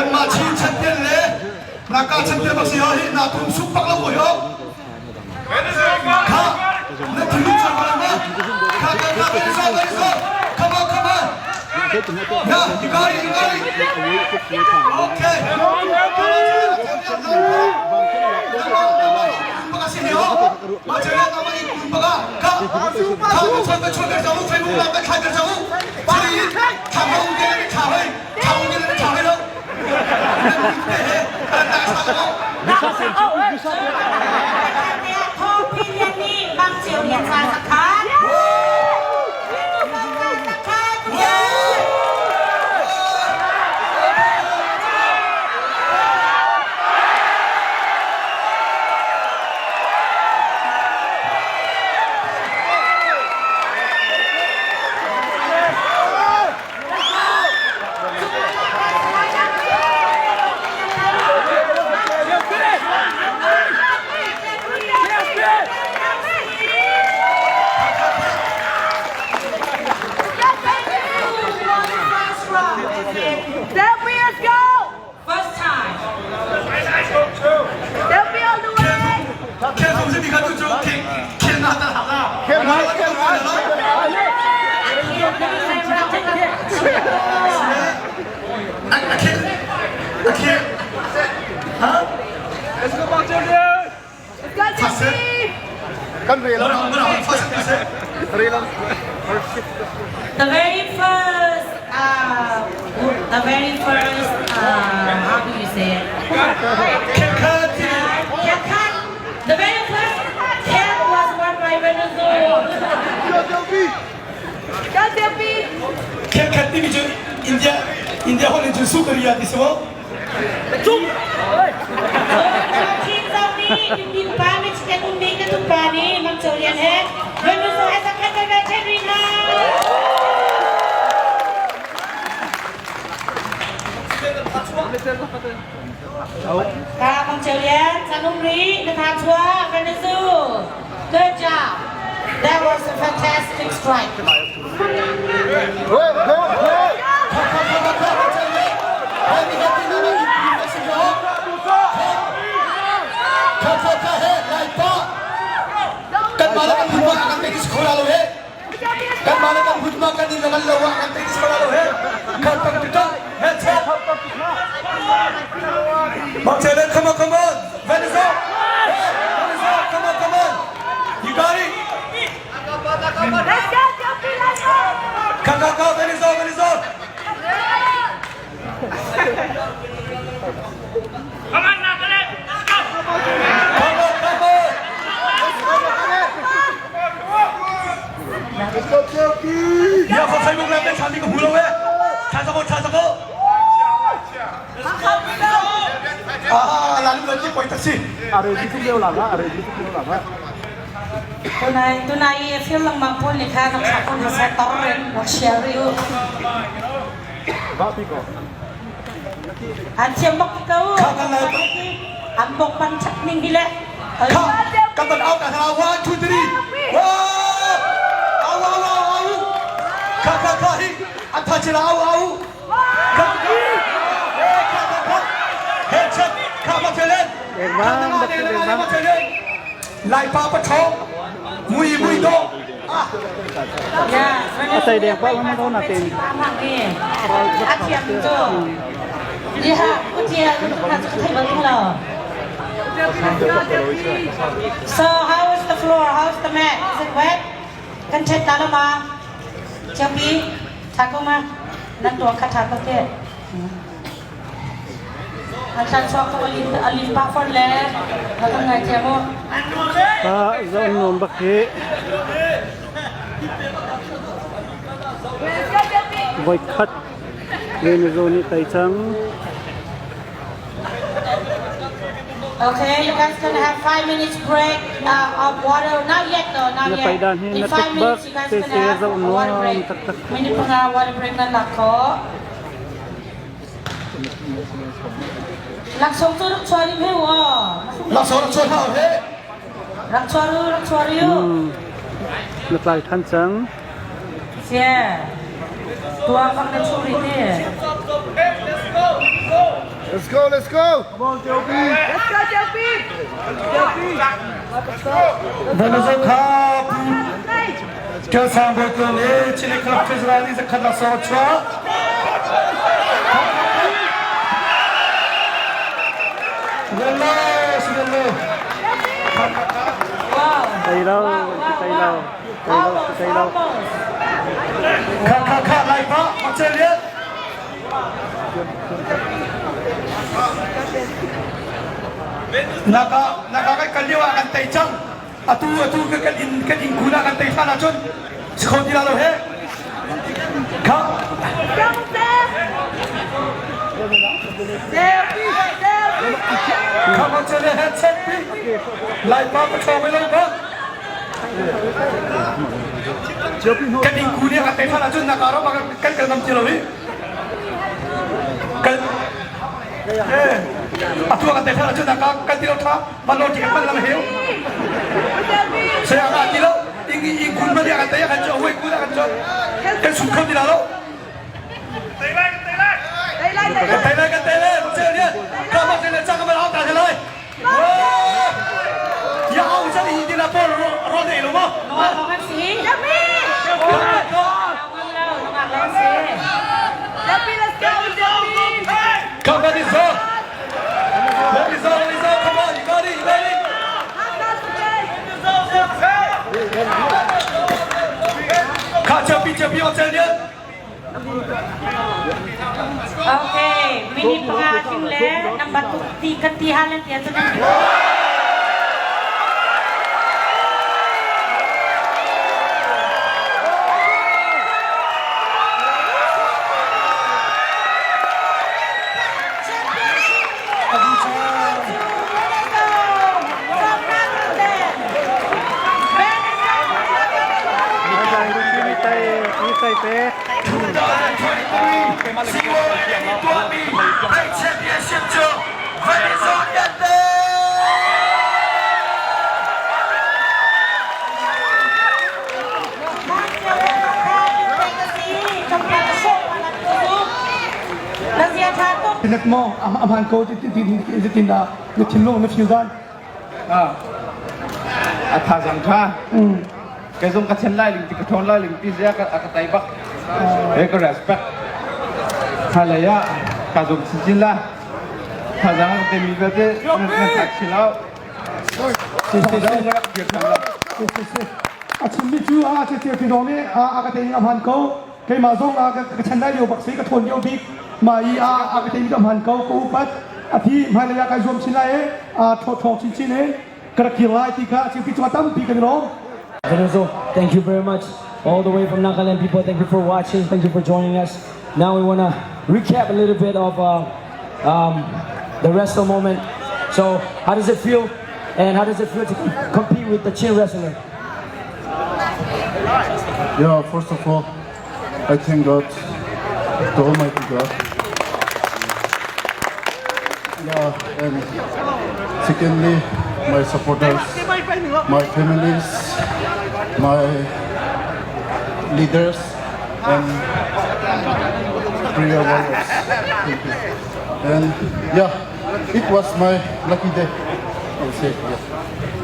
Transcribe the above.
Kanmah Chin champion le Naka champion bak si ho hi na tum suk bak lo ko hi ho. Kha na thinlung chuak ko ma. Kha kha kha very so very so. Come on come on. Yeah, you got it you got it. Okay. Delphi, let's go! First time. Delphi all the way! Let's go, Delphi! Kan re lo. Re lo. The very first, uh, the very first, uh, how do you say it? Cat. The very first cat was won by Venezuela. Go Delphi. Go, Delphi! India India holh in cun Sukaria ti si maw? Chin zong nih Indian pa Michigan ummi kan um pa nih Mang Cho Lian he Venezuela he sakhat ve chen rih hna. Ka Mang Cho Lian sanum ri na tha chua Venezuela. Good job. That was a fantastic strike. Go go go. Come on, come on, Venezuela! Venezuela, come on, come on! You got it! Let's go, Delphi, let's go! Go, go, go, Venezuela, Venezuela! Come on, Natalie! Let's go! Come on, come on! Let's go Delphi. Ya, kau saya mau ngambil cantik ke pulau eh. Caca ko, caca ko. Ah, lalu lagi poin taksi. Tunai tunai feel lang mang pun ni kha nak khakun ha tor ren wa share yu. An thiam bak ko. An bok pan chak ning hi le. Ka, kapan out ka one, two, three. Wow! Au, au, au, au. Ka, ka, ka, hi. Atha chila, au, au. Ka, ka, eh, ka, ka, ka. Headshot, ka, ma chelen. Ka, na, na, na, na, ma chelen. Lai pa pa chong. Mui, mui, do. Ah. Atay deng pa lang ko natin. A thiam tu. Ya, ku tia ku na chu thai bang lo. So how is the floor? How is the mat? Is it wet? Kan chet ta lo ma. Champi, tha ko ma. Nan to kha tha ko te. An than chuak ko alin alin pa fon le. Na kan ngai thiam o. Pa zon nom bak hi. Let's go, Delphi! Voi khat Venezuela nih tai cang. Okay, you guys gonna have 5 minutes break of water. Not yet though, not Na yet. paidan hi In na 5 tek bak minutes, you guys te gonna se have zo a water nuam break. tak tak. Minute pa nga water break na lako. Laksong tu rak chuari me wo. Lakso, lakso, hao, he. Rak chuaru, rak chuari yu. Na tlai than cang. Sia. Tua kang na churi te. Let's go, let's go. Let's go, Jopi! Venezo kha pu Kel Sang Bawi Tluang le Chile Club Treasurer nih zakhat laksawng a chuah. Wello, wello. Tei lo, tei lo, tei lo, tei lo. Kha kha kha lai pa, ma lian. Naka naka kan kal lio ah kan tei cang. Atu atu kan in kan in kun ah kan tei than ahcun si kho ti la lo he. Kha. Kha ma chele he chet pi. Lai pa ka thong lo ba. Kan in kun kan tei than ahcun naka ro kan kal ngam ti lo hi. Kan atu kan tei than ahcun naka kan ti lo tha. Man lo ti kan man lam heu. Saya ka ti lo. Ing ing kun ma dia kan tei kan cho huai kun kan cho. Kan sum kho ti la lo. Tei lai, tei lai. Kan tei lai kan tei lai. Mo chel lian. Ka mo chel lian chang ka man au ta the lai. Ya au cha hi ti la por ro ro nei lo mo. Nungak lawng an si. Go. Nungak lo, nungak lawng si. Come on, this up. What is up? What is up? Come on, you got it, you got it. 卡车比车比我这里。 Okay, minute panga king le number 2 ti kan ti halan ti atu nan. Mi tai pek. 2023 COA tuahmi Great Championship cu Venezuela te! Tinet mo amhan ko ti ti ti ti na na thinlung na feel dan. A thazang tha. Kei zong ka chen lai ling ti ka ṭhawn lai ling ti zia ka ka tai bak. He ka respect. Hmalei ah ka zum chinchin la. Thazang a ka pemi vialte nan thak chin lo. Si si si. Rak dir tham lo. Si si si. A chimmi cu a che che pi dong nih a ka te amhan ko. Keimah zong a ka chan lai lio bak si ka ṭhawn lio bik. Ma i a a ka te mi amhan ko ka upat. A thi hmailei ah kai zuam chin lai e. A ṭhaw ṭhawng chinchin e. Ka rak kir lai ti kha a chimpi cu tampi kan i lawm. Venezo, thank you very much. All the way from Nagaland people, thank you for watching. Thank you for joining us. Now we want to recap a little bit of the wrestle moment. So, how does it feel? And how does it feel to compete with the Chin wrestler? Yeah, first of all, I thank God, the Almighty God. Yeah, and secondly, my supporters, my families, my leaders, and prayer warriors. Thank you. And yeah, it was my lucky day, I would say. Yeah.